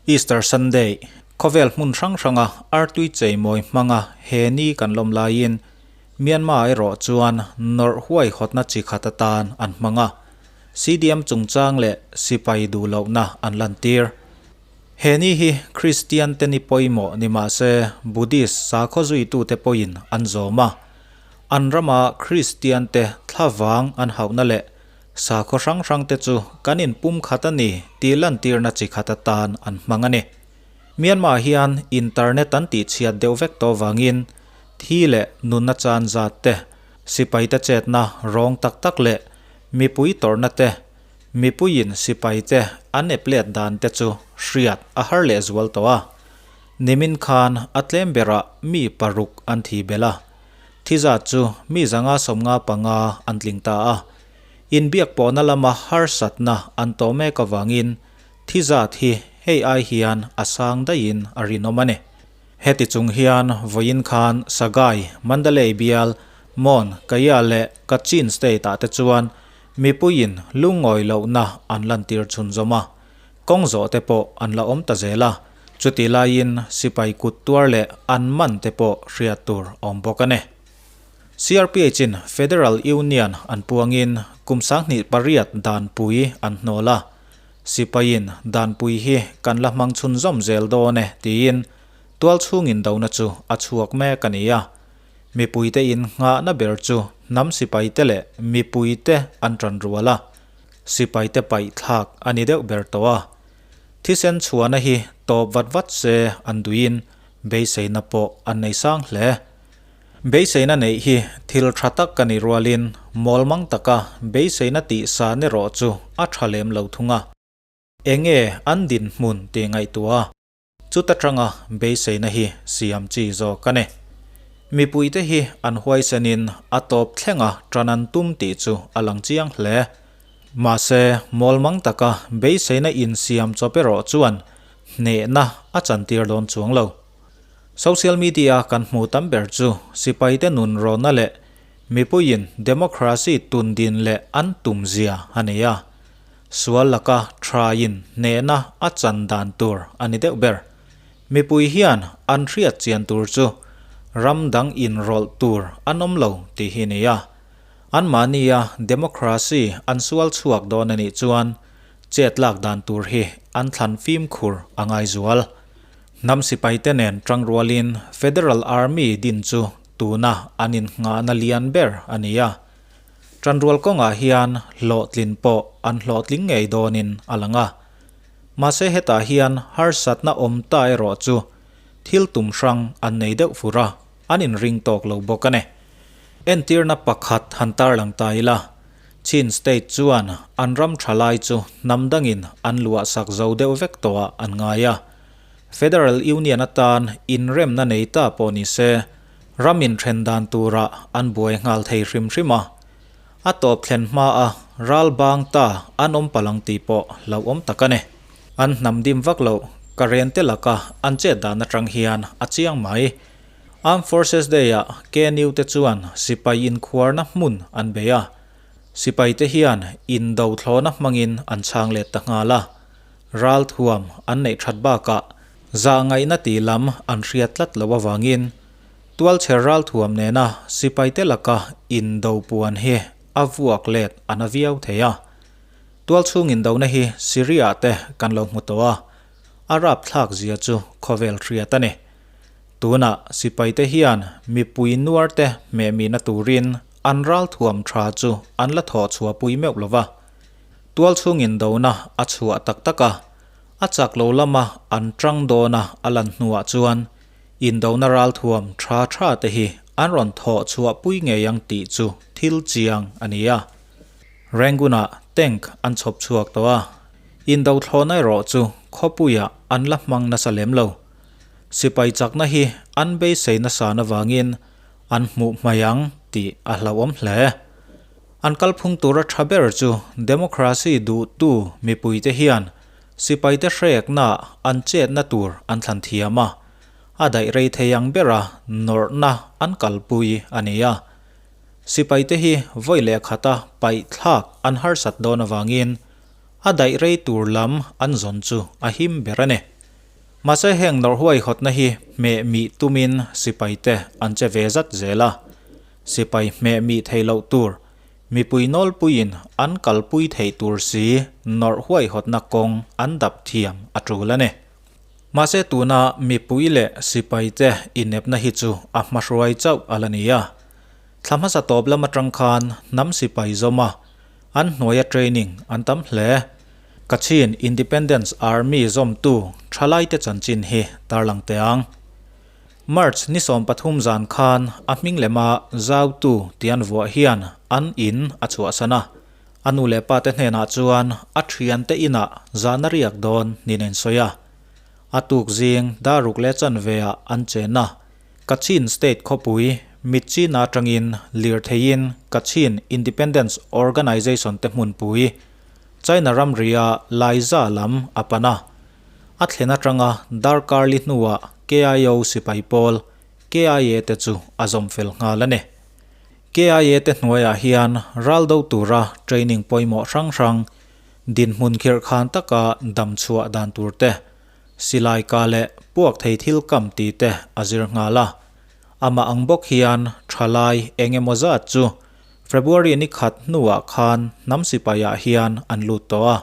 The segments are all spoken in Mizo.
Easter Sunday, Khawvel hmun hrang hranga artui cheimawi hmanga he ni kan lawm laiin Myanmar erawh chuan nawrh huaihawtna chi khat atan an hmang a, CDM chungchang leh sipai duh lohna an lantir. He ni hi Kristian te ni pawimawh ni mah se Buddhist sakhaw zuitute pawhin an zawm a, an rama Kristian te thlavang an hauhna leh sakhaw hrang hrang te chu kan inpum khat a ni tih lantirna chi khat atan an hmang a ni. Myanmar hian internet an tihchhiat deuh vek tawh vangin thi leh nunna chan zat te, sipaite chetna rawng tak tak leh mipui tawrhna te, Mipuiin sipaite an eplet dan te chu hriat a har leh zual tawh a. Nimin khan a tlem berah mi paruk an thi belh a. Thi zat chu mi 155 an tling ta a. Inbiak pawhna lama harsatna an tawh mek avangin thi zat hi hei ai hian a sang daihin a rinawm a ni. Heti chung hian vawiin khan Sagaing, Mandalay bial, Mon, Kaya leh Kachin state-ah te chuan Mipuiin lungawi lohna an lantir chhunzawm a, kawng zawh te pawh an la awm ta zel a, chuti laiin sipai kut tuar leh an man te pawh hriat tur awm bawk a ni. CRPH-in Federal Union an puangin kum 28 danpui an hnawl a, sipaiin danpui hi kan la hmang chhunzawm zel dawn e tiin tualchhungin dona chu a chhuak mek a ni a. Mipuite in nghahna ber chu hnam sipaite leh mipuite an tan rual a, sipaite paih thlak a ni deuh ber tawh a. Thisen chhuahna hi tawp vat vat se an duhin beiseina pawh an nei sang hle. Beiseina neih hi thil tha tak a ni rualin mawlmang taka beiseina tihsa ni rawh chu a tha lem lo thung a. Enge an dinhmun tih ngaihtuah a. Chuta tanga beiseina hi siam chi zawk a ni. Mipuite hi an huaisenin a tawp thlenga tan an tum tih chu a lang chiang hle. Mahse, mawlmang taka beiseina insiam chawp erawh chuan hnehna a chantir dawn chuang lo. Social media kan hmuh tam ber chu sipaite nun rawhna leh mipuiin democracy tundin leh an tumzia a ni a. Sual laka thain hnehna a chan dan tur a ni deuh ber. Mipui hian an hriat chian tur chu ram dang inrawlh tur an awm lo tih hi ni a. Anmahnia democracy an sual chhuak dawn a nih chuan chet lak dan tur hi an thlan fimkhur a ngai zual. Hnam sipaite nen tangrualin Federal Army din chu tuna an innghahna lian ber a ni a. Tanrual kawngah hian hlawhtlin pawh an hlawhtling ngei dawnin a lang a. Mahse hetah hian harsatna awm ta erawh chu thil tum hrang an nei deuh fur a, an inring tawk lo bawk a ni. Entirna pakhat han tarlang ta ila, Chin State chuan an ram tha lai chu hnam dangin an luah sak zo deuh vek tawhah an ngai a. Federal Union atan inremna nei ta pawh ni se, Ram inthen dan turah an buai nghal thei hrim hrim a, a tawp thlen hmaa ral bang ta an awm palh ang tih pawh hlauhawm tak a ni. An hnam dim vak loh ka ren te laka an chet dan atang hian a chiang mai. Armed Forces Day-ah KNU te chuan sipai inkhuarna hmun an bei a, sipai te hian indo thlawhna hmangin an chhang let ta nghal a, ral thuam an neih that bakah Zahngaihna tih lam an hriat tlat loh avangin tualchher ralthuam nena sipaite laka indo puan hi a vuak let a na viau thei a. Tualchhung indona hi Syria te kan lo hmu tawh a, a rapthlak zia chu khawvel hriat a ni. Tunah sipaite hian mipui nuar te hmehmihna turin an ralthuam tha chu an la thawh chhuahpui meuh lo va. Tualchhung indona a chhuah tak tak a. A chak lo lama an tang dawn a a lan hnuah chuan indona ralthuam tha tha te hi an rawn thawh chhuah pui ngei ang tih chu thil chiang a ni a. Rangoon-ah tank an chhawp chhuak tawh a, indo thlawhna erawh chu khawpuiah an la hmang nasa lem lo. Sipai chakna hi an beisei nasa avangin an hmuh hmai ang tih a hlauhawm hle. An kalphung tura tha ber chu democracy duhtu mipuite hian sipaite hrekna an chetna tur an thlan thiam a, a daih rei thei ang bera nawrhna an kalpui a ni a. Sipaite hi vawi leh khata paih thlak an harsat dawn avangin a daih rei tur lam an zawn chu a him ber a ni. Mahse heng nawrh huaihawtna hi hmeh mih tumin sipaite an che ve zat zel a. Sipai hmeh mih theih loh tur, mipui nawlpuiin an kalpui theih tur si nawrh huaihawtna kawng an dap thiam a tul a ni. Mahse tuna mipui leh sipaite inepna hi chu a hmahruai chauh a la ni a. Thla hmasa tawp lam atang khan hnam sipai zawm a, an hnuaia training an tam hle. Kachin Independence Army zawmtu thalaite chanchin hi tarlang teh ang. March ni 13 zan khan a hming lema Zautu tih an vuah hian an in a chhuahsan a. A nu leh pa te hnenah chuan a thiante inah zahna riak dawn niin a insawi a. A tuk zing daruk leh chanve ah an chen a. Kachin State khawpui Myitkyina atangin lirtheiin Kachin Independence Organization te hmunpui China ramria Laiza lam a pan a. A thlen atanga darkar li hnuah KIO sipai pawl KIA te chu a zawm fel nghal a ni. KIA te hnuaiah hian ral do tura training pawimawh hrang hrang, dinhmun khirh khan taka dam chhuah dan tur te, silai ka leh puak thei thil kam tih te a zir nghal a. Amah ang bawk hian thalai eng emaw zat chu February ni khat hnuah khan hnam sipaiah hian an lut tawh a.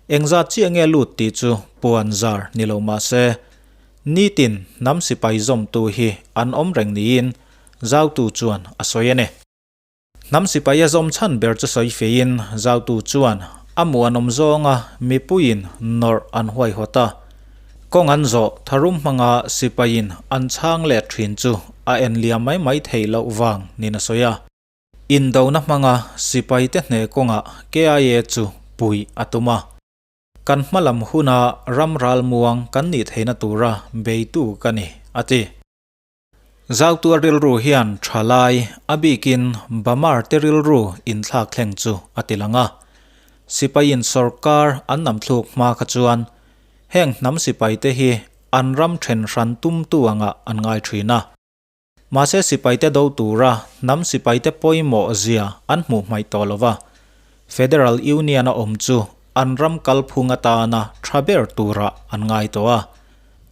Engzat chiah nge lut tih chu puan zar ni lo mah se, nitin hnam sipai zawmtu hi an awm reng niin Zautu chuan a sawi a ni. Hnam sipai a zawm chhan ber chu sawi feiin Zautu chuan a muanawm zawnga mipuiin nawrh an huaihawt a, kawng an zawh tharum hmanga sipaiin an chhang let thin chu a en liam mai mai theih loh vang niin a sawi a. Indona hmanga sipaite hne kawngah KIA chu puih a tum a. Kan hmalam huna ram ralmuang kan nih theihna tura beitu ka ni, a ti. Zautua rilru hian thalai, a bikin Bamar te rilru inthlak thleng chu a ti lang a. Sipaiin sorkar an nam thluk hma kha chuan heng hnam sipaite hi an ram then hran tumtu angah an ngai thin a. Mahse sipaite do tura hnam sipaite pawimawh zia an hmuh hmaih tawh lo va. Federal Union a awm chu an ram kalphung atana tha ber turah an ngai tawh a.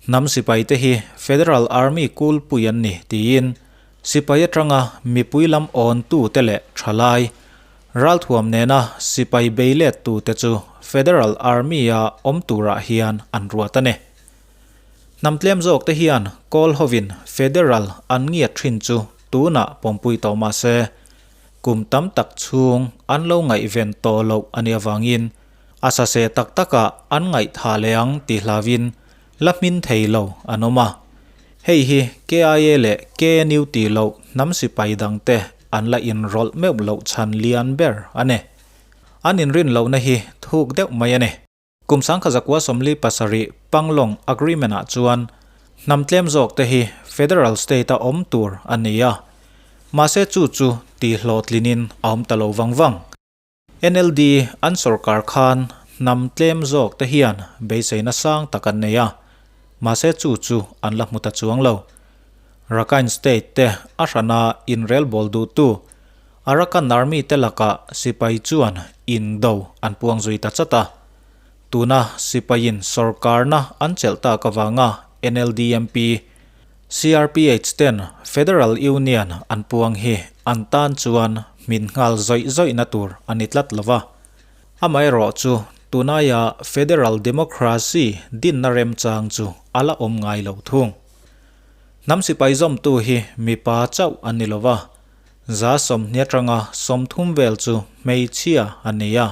Hnam sipaite hi Federal Army kulpui an ni tiin sipai atanga mipui lam awntute leh thalai, ralthuam nena sipai beilettute chu Federal Army-a awm turah hian an ruat a ni. Hnam tlem zawkte hian kawl hovin Federal an ngiat thin chu tunah pawmpui tawh mah se, kum tam tak chhung an lo ngaihven tawh loh a nih avangin A sase tak takah an ngaihthah leh ang ti hlauin la hmin thei lo an awm a. Hei hi KIA leh KNU tih loh hnam sipai dangte an la inrawlh meuh loh chhan lian ber a ni. An inrin lohna hi thuk deuh mai a ni. Kum 1947 Panglong Agreement-ah chuan hnam tlem zawkte hi Federal State-a awm tur a ni a. Mahse chu chu tihhlawhtlinin a awm ta lo vang vang. NLD an sorkar khan hnam tlem zawk te hian beiseina sang tak an nei a, mahse chu chu an la hmu ta chuang lo. Rakhine State te a hrana inrelbawl duhtu Arakan Army te lakah sipai chuan indo an puang zui ta chat a. Tuna sipaiin sorkarna an chelh tak avanga NLD MP CRPH ten Federal Union an puang hi an tan chuan hmin nghal zawih zawihna tur a ni tlat lo va. Amaherawh chu tunaia Federal Democracy dinna remchang chu a la awm ngai lo thung. Hnam sipai zawmtu hi mipa chauh an ni lo va, 20 atanga 30 vel chu hmeichhia an ni a.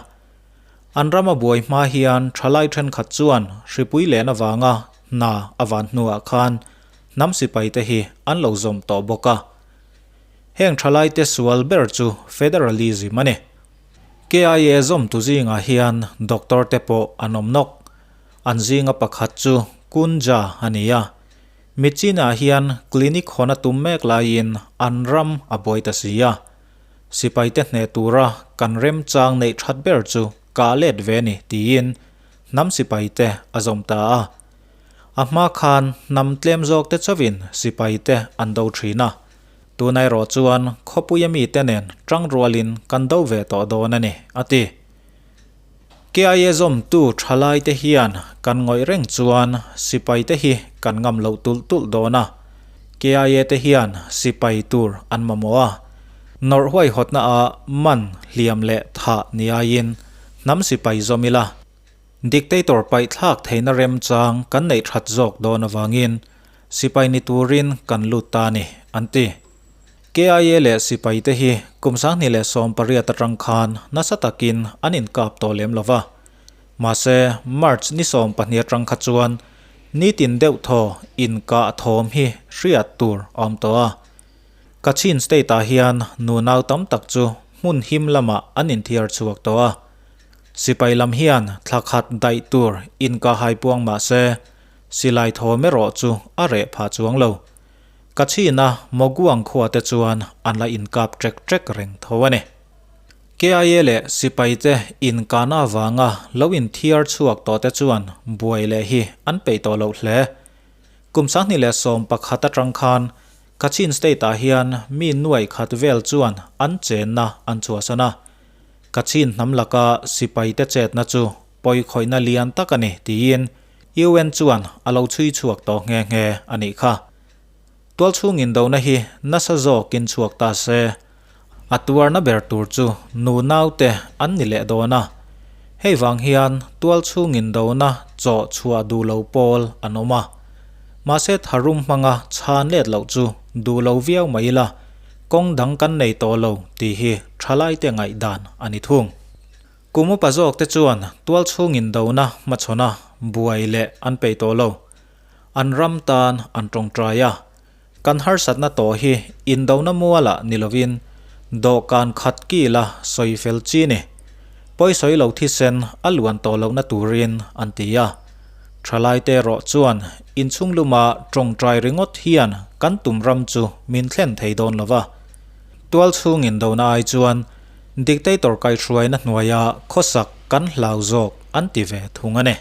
An rama buai hma hian thalai thenkhat chuan hripui len avanga hna a van hnuah khan hnam sipaite hi an lo zawm tawh bawk a. Heng thalaite sual ber chu federalism a ni. KIA zawmtu zingah hian doctor te pawh an awm nawk. An zinga pakhat chu Kunja a ni a. Michinah hian clinic hawn a tum mek laiin an ram a buai ta si a. Sipaite hneh tura kan remchang neih that ber chu kah let ve ni tiin hnam sipaite a zawm ta a. A hma khan hnam tlem zawk te chauhin sipaite an do thin a. Tuna erawh chuan khawpuia mite nen tangrualin kan do ve tawh dawn a ni, a ti. KIA zawmtu thalaite hian kan ngawih reng chuan sipaite hi kan ngam loh tulh tulh dawn a. KIA te hian sipai tur an mamawh a. Nawrh huaihawtna ah man hliam leh thah ni aiin hnam sipai zawm ila. Dictator paihthlak theihna remchang kan neih that zawk dawn avangin sipai ni turin kan lut ta a ni, an ti. KIA leh sipai te hi kum 2018 atang khan nasa takin an inkap tawh lem lo va. Mahse, March ni 12 atang kha chuan nitin deuh thaw inkah thawm hi hriat tur a awm tawh a. Kachin state ah hian nunau tam tak chu hmun him lamah an inthiar chhuak tawh a. Sipai lam hian thla khat daih tur inkah hai puang mahse, silai thawm erawh chu a reh phah chuang lo. Ka chhina Moguang khua te chuan an la inkap ṭek ṭek reng tho a ni. KIA leh sipai te inkahna avanga lo inthiar chhuak tawh te chuan buai leh hi an peih tawh loh hle. Kum 2011 aṭang khan Kachin State ah hian mi nuai khat vel chuan an chenna an chhuahsan a. Kachin hnam laka sipai te chetna chu pawikhawihna lian tak a ni tiin UN chuan a lo chhui chhuak tawh nghe nghe a nih kha. Tualchhung indona hi nasa zawkin chhuak ta se, a tuarna ber tur chu nu naute an ni leh dawn a. Hei vang hian tualchhung indona chawh chhuah duh lo pawl an awm a. Mahse tharum hmanga chhan let loh chu duh lo viau mai ila, kawng dang kan nei tawh lo tih hi thalaite ngaihdan a ni thung. Kum upa zawk te chuan tualchhung indona hmachhawn a, buai leh an peih tawh lo. An ram tan an tawngtai a. Kan harsatna tawh hi indona mualah ni lovin dawhkan khat kila sawi fel chi ni. Pawisawi lo thisen a luan tawh lohna turin an ti a. Thalaite erawh chuan inchhung luma tawngtai ringawt hian kan tum ram chu min thlen thei dawn lo va. Tualchhung indona ai chuan Dictator kaihhruaina hnuaia khawsak kan hlau zawk an ti ve thung a ni.